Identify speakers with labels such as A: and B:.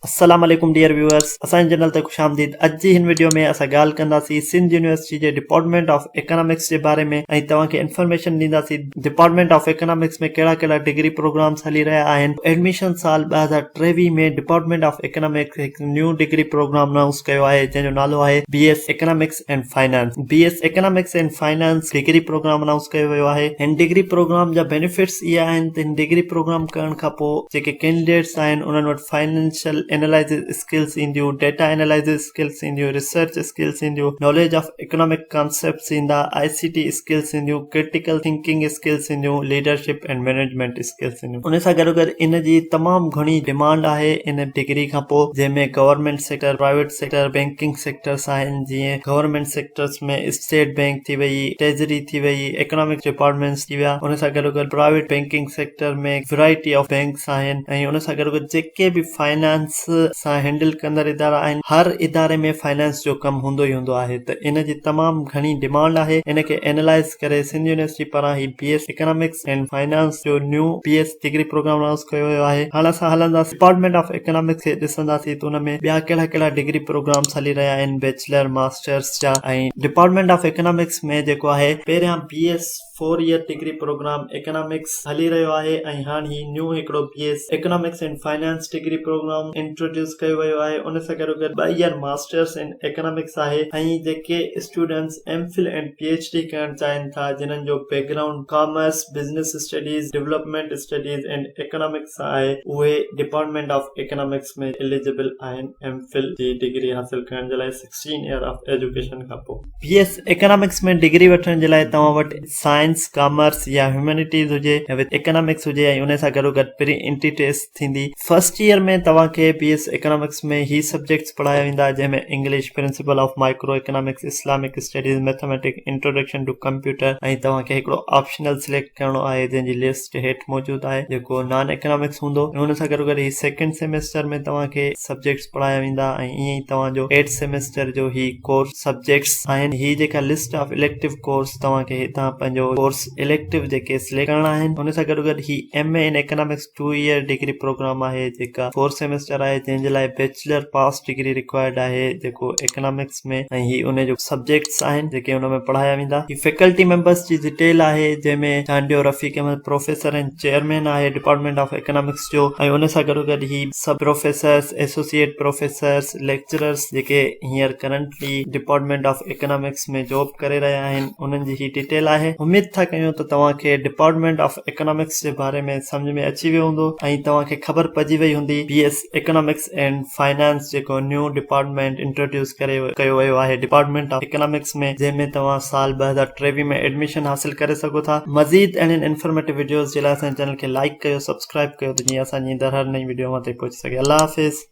A: السلام عليڪم dear viewers اسان جي چينل تي خوش آمديد اڄ جي هن وڊيو ۾ اسان ڳالهه ڪنداسين سنڌ يونيورسٽي جي ڊپارٽمينٽ آف اڪنامڪس جي باري ۾ ۽ توهان کي انفارميشن ڏينداسين ڊپارٽمينٽ آف اڪنامڪس ۾ ڪهڙا ڪهڙا ڊگري پروگرامس هلي رهيا آهن ايڊميشن سال 2023 ۾ ڊپارٽمينٽ آف اڪنامڪس هڪ نيو ڊگري پروگرام انائونس ڪيو آهي جنهن جو نالو آهي B S economics and finance, B S economics and finance, degree programme announce ڪيو ويو آهي. هن ڊگري پروگرام جا بينيفٽس اهي آهن ته هن ڊگري پروگرام ڪرڻ کان پوء جيڪي ڪينڊيڊيٽس آهن انهن وٽ فائنينشل اينالائزز اسڪلز اينديون، ڊيٽا اينالائزز اسڪلز اينديون، ريسرچ اسڪلز اينديون، ناليج آف اڪنامڪ ڪانسيپٽس ايندا، آء سي ٽي اسڪلز اينديون، ڪرٽيڪل ٿنڪنگ اسڪلز اينديون، ليڊرشپ اينڊ مينيجمينٽ اسڪلز اينديون. ان سان گڏوگڏ ان جي تمام گهڻي ڊمانڊ آهي ان ڊگري کان پوء جنهن ۾ government sector, private sector, banking sectors آهن جيئن گورنمينٽ سيڪٽرس ۾ اسٽيٽ بينڪ ٿي وئي، ٽريزري ٿي وئي، اڪنامڪ ڊپارٽمينٽس ٿي ويا ان سان گڏوگڏ private banking sector ۾ variety of banks آهن ۽ ان سان گڏوگڏ جيڪي به فائنانس سان هينڊل ڪندڙ ادارا آهن هر اداري ۾ فائنانس جو ڪم هوندو ئي هوندو آهي ته ان جي تمام گهڻي ڊمانڊ آهي ان کي اينالائز ڪري سنڌ يونيورسٽي پاران هي B S economics and finance جو new B S degree programme announce ڪيو ويو آهي هاڻ اسان هلنداسين ڊپارٽمينٽ آف اڪنامڪس کي ڏسنداسين ته ان ۾ ٻيا ڪهڙا ڪهڙا ڊگري پروگرامس هلي رهيا آهن بيچلر ماسٽرس جا ۽ ڊپارٽمينٽ آف اڪنامڪس ۾ جيڪو آهي پهريان B S four year degree programme economics هلي رهيو آهي ۽ هاڻ هي نيو هڪڙو B S economics and finance degree programme introduce ڪيو ويو آهي ان سان گڏوگڏ ٻه ايئر ماسٽرس ان اڪنامڪس آهي ۽ جيڪي students M Phil ۽ P H D ڪرڻ چاهين ٿا جنھن جو background commerce, business studies, development studies and economics سان آهي اهي ڊپارٽمينٽ آف اڪنامڪس ۾ اليجبل آهن ايم فل جي ڊگري حاصل ڪرڻ جي لاء سڪسٽين ايئر آف ايجوڪيشن کان پوء. بي ايس اڪنامڪس ۾ ڊگري وٺڻ جي لاء توهان وٽ سائنس، ڪامرس يا هيومينٽيز هجي يا وٿ اڪنامڪس هجي ۽ ان سان گڏوگڏ پري انٽري ٽيسٽ ٿيندي. فرسٽ ايئر ۾ توهان کي بي ايس اڪنامڪس ۾ هي سبجيڪٽس پڙهايا ويندا جنهن ۾ English, principle of micro economics, Islamic studies, mathematics, introduction to computer ۽ توهان کي هڪڙو آپشنل سليڪٽ ڪرڻو آهي جنهن جي لسٽ هيٺ موجود آهي جيڪو نان اڪنامڪس هوندو ۽ ان سان گڏوگڏ هي سيڪنڊ سيمسٽر ۾ توهان کي سبجيڪٽس پڙهايا ويندا ۽ ائين ئي توهان جو ايٽ سيمسٽر جو هي ڪورس سبجيڪٽس آهن هي جيڪا لسٽ آف اليڪٽو ڪورس توهان کي هتان پنهنجو ڪورس اليڪٽو جيڪي سليڪٽ ڪرڻا آهن ان سان گڏوگڏ هي M A in economics two year degree programme آهي جيڪا فور سيمسٽر آهي جنهن جي لاء بيچلر پاس ڊگري رڪوائرڊ آهي جيڪو اڪنامڪس ۾ ۽ هي ان جو سبجيڪٽس آهن جيڪي ان ۾ پڙهايا ويندا هي فيڪلٽي ميمبرس جي ڊيٽيل آهي جنهن ۾ چانڊيو رفيق احمد پروفيسر ۽ چيئرمين آهي ڊپارٽمينٽ آف اڪنامڪس جو ۽ ان سان گڏو گڏ هي سڀ پروفيسرس ايسوسيئيٽ پروفيسرس ليڪچررس جيڪي هينئر currently department of economics ۾ job ڪري رهيا آهن انهن جي هي ڊيٽيل آهي اميد ٿا ڪيون ته توهان کي ڊپارٽمينٽ آف اڪنامڪس جي باري ۾ سمجهه ۾ اچي ويو هوندو ۽ توهان کي خبر پئجي وئي هوندي B S economics and finance جيڪو نيو ڊپارٽمينٽ انٽروڊيوس ڪري ڪيو ويو آهي ڊپارٽمينٽ آف اڪنامڪس ۾ جنهن ۾ توهان سال 2023 ۾ ايڊميشن حاصل ڪري سگهو ٿا مزيد اهڙين انفارميٽو وڊيوز جي لاء اسان جي چينل کي لائيڪ ڪيو سبسڪرائب ڪيو ته جيئن اسان جي ايندڙ هر نئين وڊيو اوهان تائين پهچي سگهي الله حافظ.